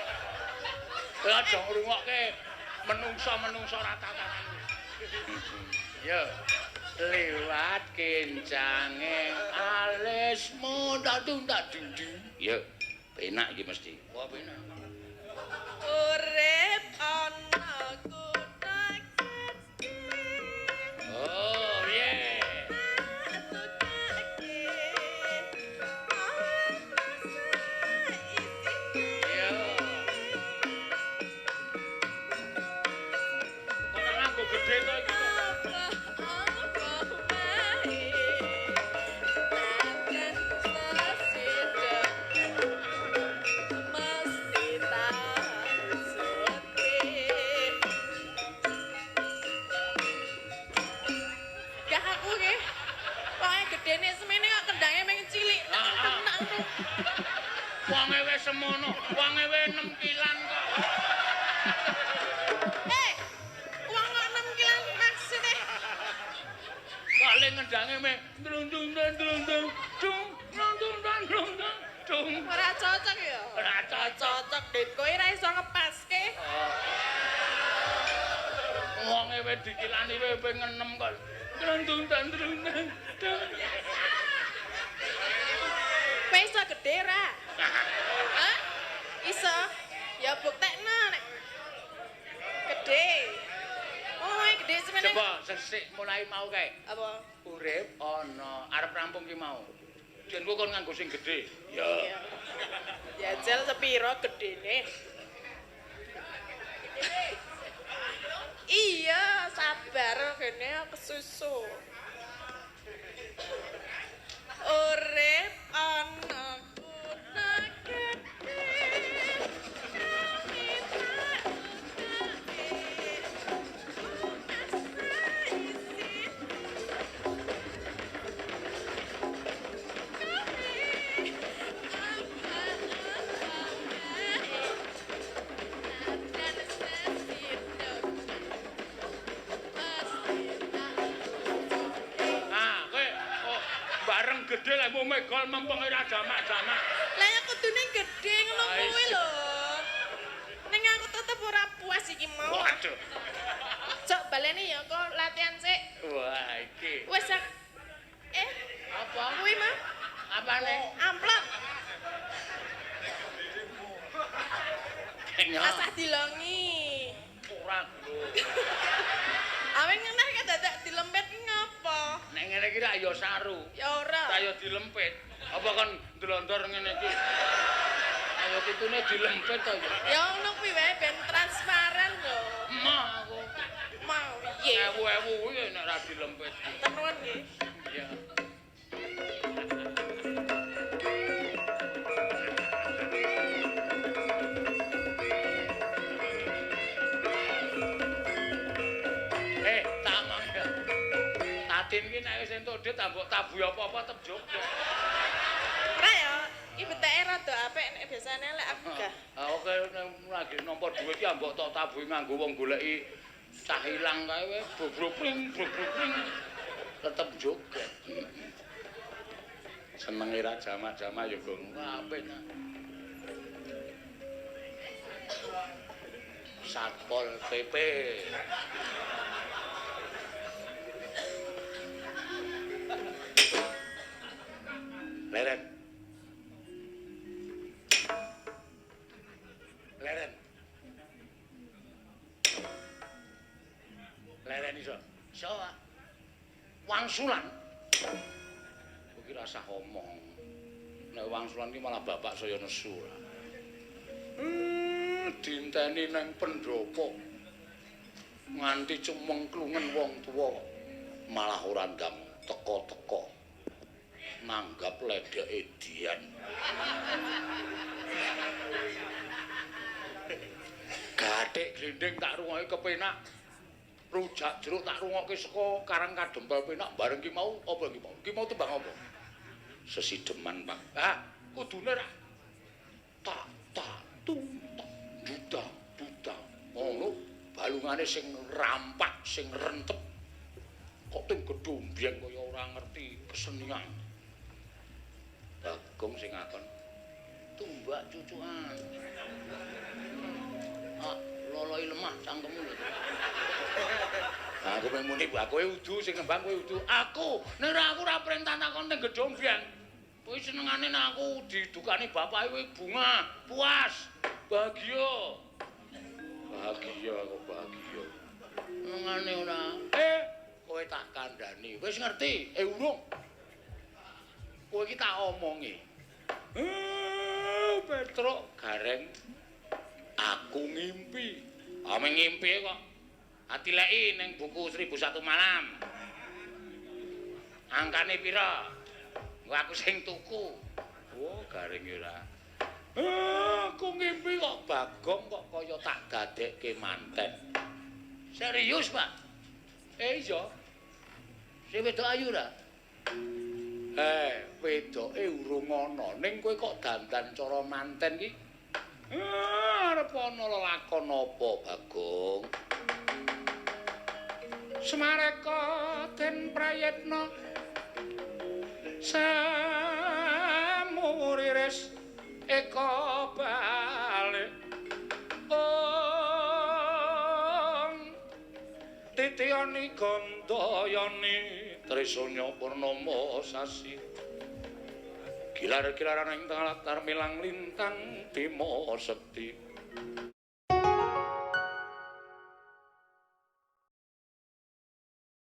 Kowe aja ngrungokke menungsa-menungsa rata-rata. Yo. Liwat kencange alismu tak dung. Yo, penak iki mesti. Wah, penak. Urip ana kutha gedhe. Oh, yeah. Yo. Kok nganggo gedhe to iki kok. Wonge wis semono, wonge wis 6 kilan kok. Wong kok 6 kilan maksudnya? Kok le ngendange meh ndrung-ndrung ndrung-ndrung dung ndrung ndrung dung. Ora cocok ya? Ora cocok. Cocok Den, kowe ora iso ngepaske. Wonge wis dikilani wis ping 6 kok. Ndrung ndrung ndrung. Asik mulai mau kae. Apa? Urip ana, arep rampung ki mau. Jen kon nganggo sing gedhe. Ya. Jajal sepiro gedene? Iya, sabar kene kesusu. Urip ana kutha gedhe. Kami tak utake. Asa isi. Kami apa-apa wae. Dan sesido. Pasti tak utuke. Ah, kowe kok bareng gedhe lek mau megol mempeng ora jamak-jamak. Lah ya kudune gedhe ngono Ah, kuwi iya. lho. Ning aku tetep ora puas iki mau. Waduh. Cok baleni ya kok latihan sik. Wah, iki. Wis Apa? Kuwi mah Apane? amplop. Kenya. Asah dilongi. Ora lho. Awen ngeneh kok dadak dilempit ki ngopo? Nek ngene iki rak ya saru. Ya ora. Kaya dilempit. Apa kon ndelondor ngene iki? Ayo kitune dilempit to ya. Ya ngono kuwi wae ben transparan lho. Emah aku. Mau piye? Ewu-ewu kuwi nek ora dilempit. Tenuan nggih. Ya. Tak omong ya. Tatin ki nek wis entuk dhuwit tak mbok tabuhi apa-apa tetep joget. Ora ya, iki beteke rada apik nek biasane lek aku gak. Ah oke nek lagi nampa dhuwit ki mbok tok tabuhi nganggo wong goleki cah ilang kae wae brok-brok pring tetep joget. Senenge ra jamak-jamak ya Gong. Apik ta. Satpol PP. Leren. Leren. Leren iso. Iso, Pak. Wangsulan. Kowe ki rasah omong. Nek wangsulan ki malah bapak saya nesu lah. Dinteni nang pendopo. Nganti cemengklungen wong tuwa malah ora ndang teka-teka. Nanggap ledeke Dian. Gathik glinding tak rungokke kepenak. Rujak jeruk tak rungokke saka Karang Kadempel penak bareng ki mau apa ki mau? Ki mau tembang apa? Sesideman, Pak. Ah, kudune ra tak tak tung tak duda duda. Ngono balungane sing rampak, sing rentep. Kok teng gedhombyeng kaya ora ngerti kesenian. Bagong sing ngakon tumbak cucukan. Ah, loloi lemah cangkemmu lho. Aku pengen muni, kowe udu sing nembang kowe udu. Aku, nek ora aku ora perintah takon teng gedhombyeng. Kuwi senengane nek aku didukani bapake kuwi bunga, puas, bahagia. Bahagia aku bahagia. Senengane ora. Kowe tak kandhani. Wis ngerti? Urung. Kowe iki tak omongi. Petruk gareng aku ngimpi. Ame ngimpi kok. Atileki ning buku 1001 Malam. Angkane pira? Engko aku sing tuku. Oh, gareng ora. Aku ngimpi kok Bagong kok kaya tak dadekke manten. Serius, Pak? Iya. Sing wedok ayu ora? Wedoke urung ana, ning kowe kok dandan cara manten ki? Arep ana lelakon apa, Bagong? Semareka den prayitna samuriris eka balik ong titiyani gandayani trisanya purnama sasi gilar-gilaran ing tengah latar milang lintang bima sekti.